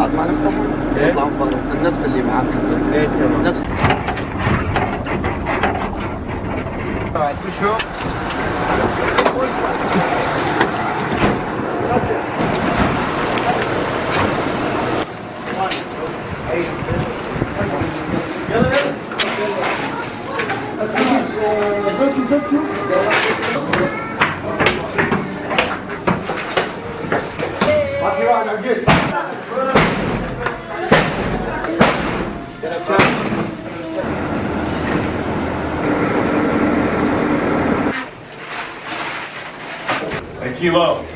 بعد ما نفتحهم يطلعوا مفهرسين نفس اللي معك انت. ايه تمام. نفس شو؟ ما في واحد على الجيت. Hey, Kilo.